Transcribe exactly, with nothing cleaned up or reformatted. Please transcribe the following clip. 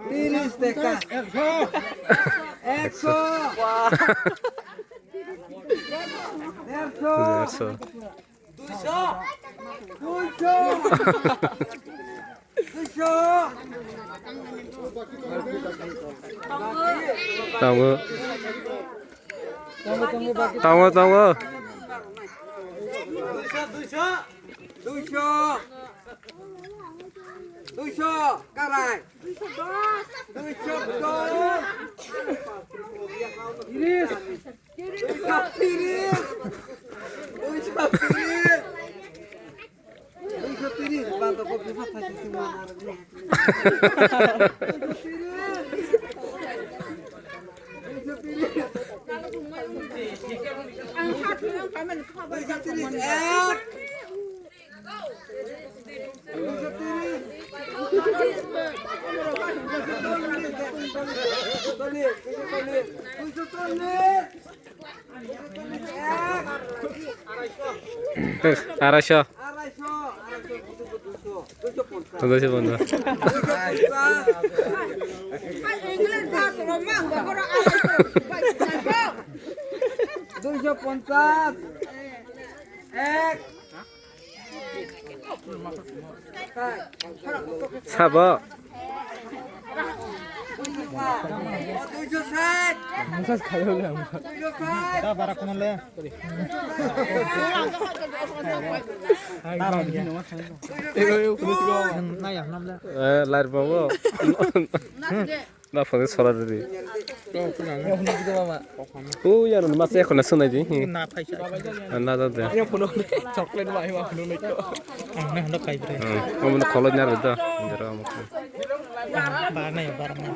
Tiris taka. Ekso. Ekso. Derso. Derso. Duiso. Duiso. Duiso. Tongo. Tongo, tongo. Duiso, duiso. Duiso. Duiso, karai. Duiso dos. Duiso dos. Tiris. Duiso tiris. Duiso tiris. Duiso tiris. Banda kopi ma thasi sima. Duiso tiris. Duiso tiris. Duiso tiris. Ek. Araisho. Araisho. Araisho. Duiso poncas. Duiso poncas. Ek. Sabo. Duiso sait. Musa sekali boleh. Duiso sait. Dah barak mana le? Taruh dia. Duiso sait. Eh, lahir bawa. Na phone sora didi. O ya no mas ekho na sunai di. Na phaisa. Na da de. Chocolate ba iwa phone nai ko. Ang na handa kai bre. Ko mun kholo nyar da. Jara mo. Ba na ya bar na.